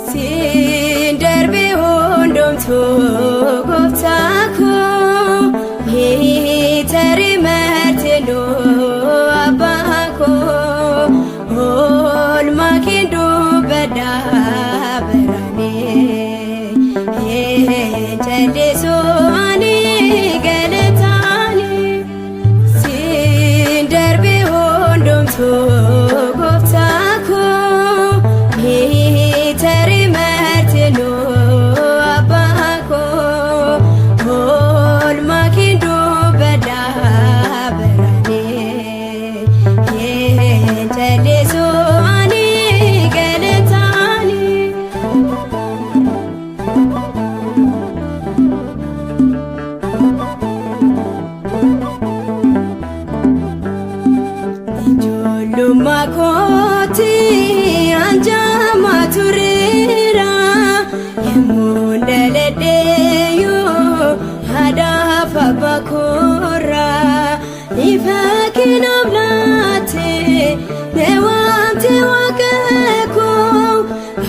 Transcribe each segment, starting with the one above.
Siin darbe hundumtuu gooftaa koo, hiitari martinuu abbaa koo, oolmaa kee dubbadhaa baranii jallisuu ani galataani. Siin darbe hundumtuu gooftaa koo, hiitari martinuu abbaa koo, oolmaa kee dubbadhaa baranii jallisuu ani galataani. Ijoollummaa kootti anjaamaa tureera, yemmuu dhaladheeyyuu haadhaaf abbaa koorra, ifa kennaaf laatte na waamte waaqa koo,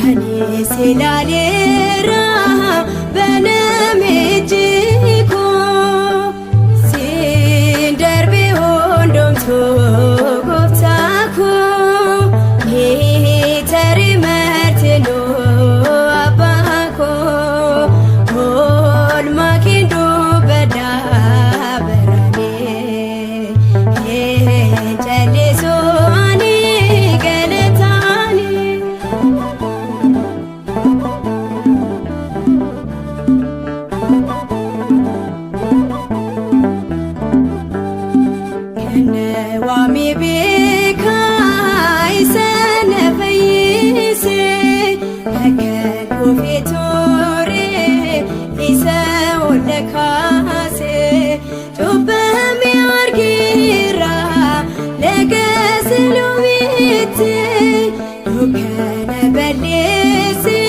ani si ilaaleera baname ijji koo. Siin darbe hundumtuu gooftaa koo, hiitari martinuu abbaa koo, oolmaa kee dubbadhaa baranii jallisuu ani galataani. Kana waami beekaa isa na fayyise, akka kufee ture isa ol na kaase, cubbame argeera laga Siloomitti, dukkana balleesse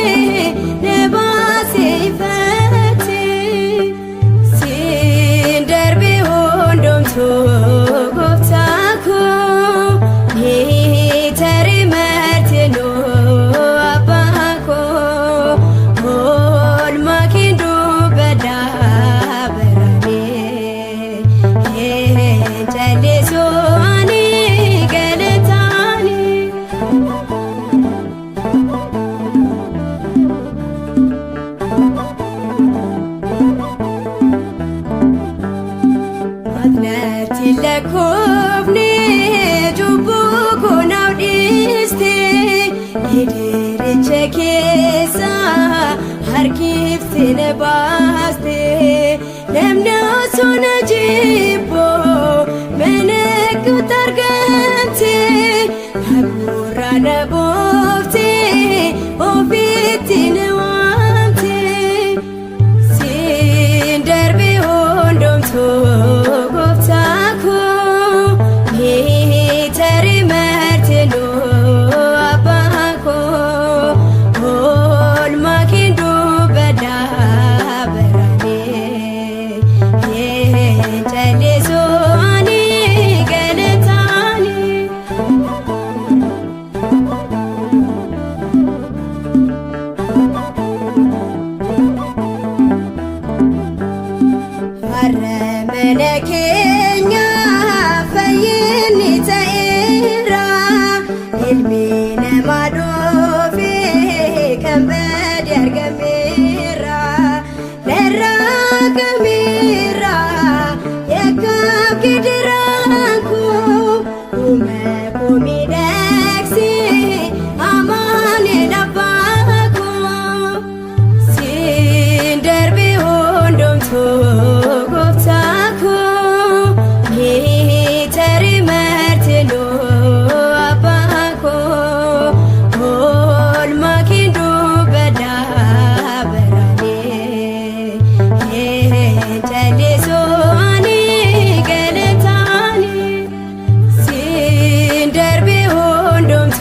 na baase ifatti. Siin darbe hundumtuu gooftaa koo, hiitari martinuu abbaa koo, oolmaa kee dubbadhaa baranii jallisuu ani galataani. Atnatti lakkoofne cubbuu koonaaf dhiiste, hidiricha keessa harkifte na baaste, namni osoo na jibbu mana kootti argamte, haguurra na boofte ofitti na waamte. Siin darbe hundumtuu gooftaa koo, hiitari martinuu abbaa koo, oolmaa kee dubbadhaa baranii.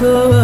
Hundumtuu.